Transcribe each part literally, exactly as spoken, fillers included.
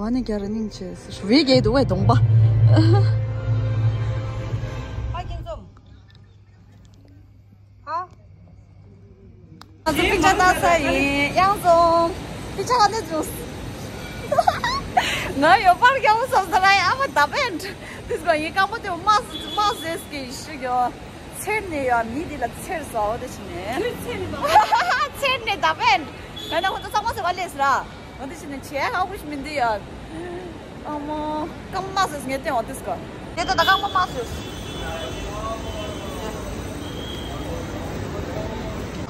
ཨ་ནི་རྒྱ་ར་སྙིང་རྗེ་ཟེར་བའི་རྒྱལ་དུ་བའི་གདོང་པ། ཨ་ཁྱེད་འཛོམས། ཨ། ང་ཚོ་པི་ཅ་ལྟ་ས་ཡིན། གཡང་འཛོམས། པི་ཅ་ག་ནས་བྱུང་། ང་ཡོད་པར་རྒྱ་མོ་བསམ་ས་ལ་ཡ་ཨ་མ་ད་བན། དུས་གང་ཡིན་སྐམ་པོ་དེ་མ་མ་ཟེར་གི་ཤི་ཡོ། ཚེར་ནས་ཡོ་མི་འདི་ལ་ཚེར་ཟོ་དེ་ཕྱིན་ནས། ཚེར་ནས་ད་བན། ང་ན་ཁོ་ཚོ་ཚང་མ་ཟེར་བ་ལས་ར། འོ་དེ་ཕྱིན་ནས་བྱས་ཧ་གོ་ཤི་མི་འདི་ཡ། ཨ་མ། རྐང་མ་ཟེར་ངས་བསྟན་འོ་དེ་སྐོར། དེ་ད་ད་རྐང་མ་མ་ཟེར།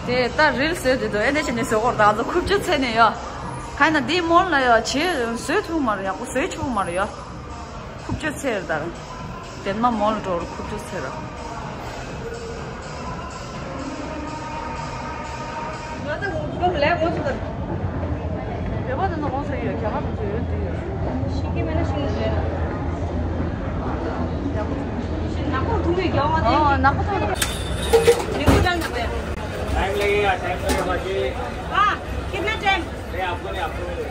དེ་ད་རིལ་བཟོས་དེ་དོ་ཨེ་འདྲ་བྱས་ནས་བཟོ་གོ་ད་ང་ཚོ་ཁུབ་ཅོ་ཚེ་ནས་ཡོ། ག་ན་འདི་མོལ་ལ་ཡོ་བྱས་བཟོས་ཐུབ་མ་རེད། ཡག་པོ་བཟོས་ཆོག་མ་རེད་ཡོ། ཁུབ་ཅོ་ཚེ་རེད་ད། དེ་མ་མོལ་འགྲོ་རུ་ཁུབ་ཅོ་ཚེ་ར། टाइम लगेगा, टाइम लगेगा जी। हाँ, कितना टाइम? नहीं, आपको नहीं, आपको नहीं।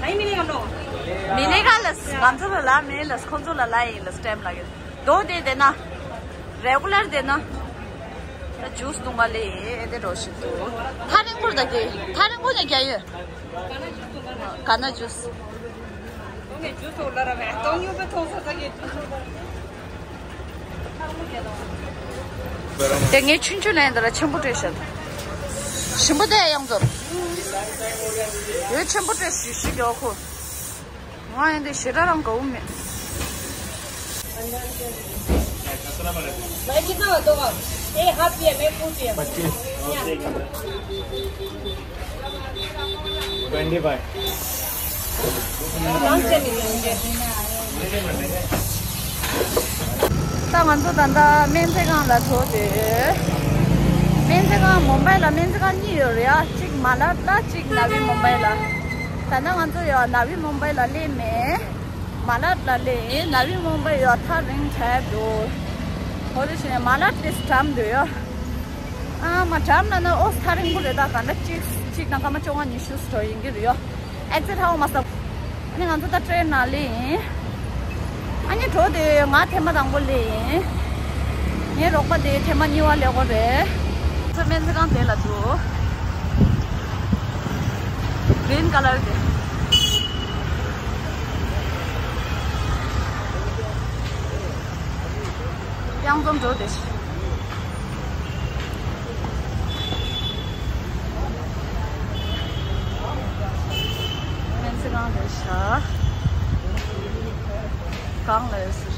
नहीं मिलेगा, नो। मिलेगा लस, ང་ཚོ་ལ་ལ་མེད་ལ་ཁོང་ཚོ་ལ་ལ་ཡིན་ལ་टाइम लगे། दो दे देना। रेगुलर देना। ད་ཇུས་བཏུང་བ་ལས་ཨེ་དེ་འགྲོ་ཞིག་འདུག་ཐག་རིང་པོར་ད་གི་ཐག་རིང་པོ་ནས་རྒྱ་ཡོད། ག་ན་ཇུས། དེ་ངས་ཆུང་ཆུང་ལན་དེ་ལ་ཆེན་པོ་སྤྲད་ཤག་ཞིམ་པོ་དེ་ཡང་ཚོ། ཡོད་ཆེན་པོ་སྤྲད་ཞུ་ཞུ་རྒྱག་ཁོ། ང་ཡང་དེ་ཞེ་དྲག་རང་དགའ་བོ་མེད། भाई, कितना हुआ? दो का। एक हाफ पिया, मैं फुल पिया। पच्चीस। या। Twenty five. ད་ང་ཚོ་ད་ལྟ་སྨན་རྩིས་ཁང་ལ་འགྲོ་དུས། སྨན་རྩིས་ཁང་མུམ་བྷའི་ལ་སྨན་རྩིས་ཁང་གཉིས་ཡོད་རེད་ཡ། གཅིག་མ་ལ་ལ་གཅིག་ནཱ་བི་མུམ་བྷའི་ལ། ད་ལྟ་ང་ཚོ་ཡ་ནཱ་བི་མུམ་བྷའི་ལ་སླེབས་མེད། མ་ལ་ལ་ལེ་ནཱ་བི་མུམ་བྷའི་ཡོད་ཐག་རིང་དྲགས་འདུག་འོ་དེ་བྱས་ནས་མ་ལ་དེ་འགྲམ་འདུག་ཡོད། ཨ་མ་འགྲམ་ལ་ན་ཨོ་ཐག་རིང་པོ་རེད། ད་ག་འདྲ་གཅིག་གཅིག་དང་སྐར་མ་བཅོ་ལྔ་ཉི་ཤུ་འགྲོ་ཡིན་གྱི་རེད་ཡོད། ཨེག་ཛིཊ་ཧ་གོ་མ་སོང་། ཨ་ནི་ང་ཚོ་ད་ཊེན་ནང་སླེབས་ཡིན། ཨ་ནི་འགྲོ་དེ་ང་ཐེངས་མ་དང་པོ་སླེབས་ཡིན། ངའི་རོགས་པ་དེ་ཐེངས་མ་གཉིས་པ་སླེབས་ཀྱི་རེད། ཚོ་སྨན་རྩིས་ཁང་དེ་ལ་འདུག་གྲིན་ཀ་ལར་དེ། གཡང་འཛོམས་འགྲོ་དེ། སྨན་རྩིས་ཁང་དེ་ཤ། གང་ལ་ཡོད་ཟེར།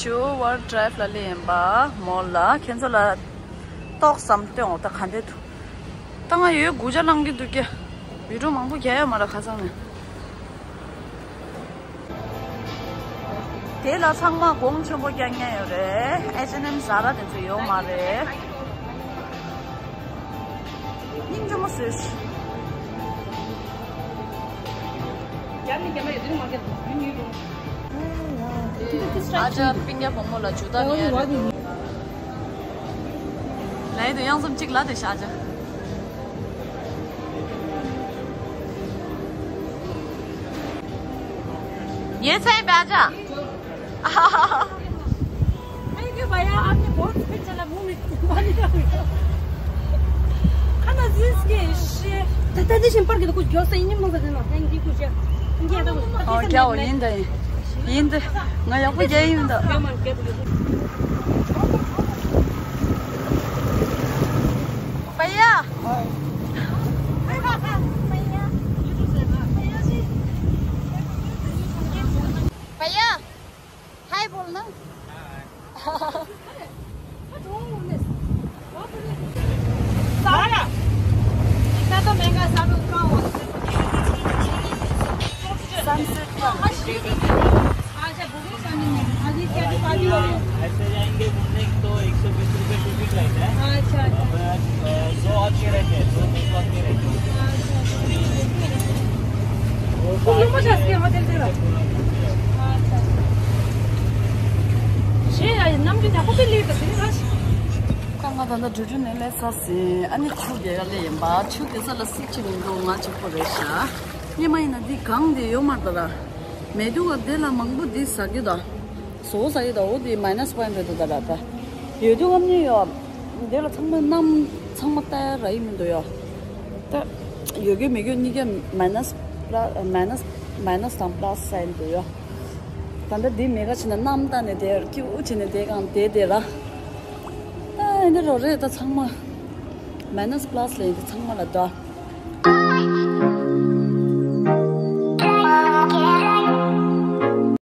ཇོ་ཝར་ཌ་རའིབ་ལ་སླེབས་ཡིན་པ། མོལ་ལ་ཁྱེད་ཚོ་ལ་ཏོག་ཙམ་སྟོན་འོ་ད་ག་འདྲ་འདུག་ད་ང་ཡོད་དགུ་བརྒྱ་ལང་གི་འདུག་ཀྱ། བི་ཌིའོ་མང་པོ་རྒྱག་ཡོད་མ་རེད་ཁ་སང་ནས། དེ་ལ་ཚང་མ་གོང་ཆེན་པོ་རྒྱག་མཁན་ཡོད་རེད། ཨེཆ་ཨེན་ཨེམ་ཛ་ར་དེ་ཚོ་ཡོད་མ་རེད། སྙིང་རྗེ་མོ་བཟོས། ཨ་ཅག་སྤུན་ཀྱག་བུ་མོ་ལ་ཇུ་ད་མེད། ལའི་དུ་གཡང་འཛོམས་གཅིག་ལ་དེ་ཤ་ཅག ये सही बैठा। अरे भैया, आपने बहुत स्पीड चला, मुंह में पानी आ गया। खाना जिस के शे। तता दे सिंपल के तो कुछ गयो सही नहीं मंगा देना। थैंक यू कुछ। ये तो कुछ। और क्या हो, ཡིན་ད། ཡིན་ད། ང་ཡག་པོ་རྒྱག་ཡིན་ད། भैया। भैया। हाय बोलना। ད་ང་ད་ལྟ་འགྲོ་འགྲོ་ནས་སླེབས་ཚར་ཟིན། ཨ་ནི་ཆུ་རྒྱག་ག་སླེབས་ཡིན་པ། ཆུ་རྒྱག་ས་ལ་སྲིད་ཅིག་མི་འདུག་ང་གཅིག་པོ་རེད་ཤག་སྔོན་མ་ཡིན་ན་འདི་གངས་དེ་ཡོད་མ་རེད་ད་ར། མེ་ཏོག་ག་དེ་ལ་མང་པོ་འདི་ཟ་རྒྱུ་ད། བཟོ་བོ་ཟ་ཡི་ད། འོ་དེ་མའི་ནས་པོ་ཡིན་རེད་འདུག་ད་ར་ད། ཡོད་དུས་ཨ་ནི་ཡོད། དེ་ལ་ཚང་མ་གནམ་ཚང་མ་ལྟ་ཡ་རག་གི་མི་འདུག་ཡོད། ད་ཡོད་རྒྱུ་མེད་རྒྱུ་གཉིས་ཀ་མའི་ནས་པ་ལ་མའི་ནས་མའི་ནས་དང་པ་ལ་སི་ཡིན་འདུག་ཡོད། ད་ལྟ་འདི་མེད་ག་བྱས་ན་གནམ་ལྟ་ནས་དེ་སྐྱིད་པོ་བྱས་ནས་དེ་གང་དེ་དེ་ར། ད་ཡིན་ད་རོ་རེད་ད། ཚང་མ་མའི་ནས་པ་ལ་སི་ལ་ཡིན་ད་ཚང་མ་ལ་ད།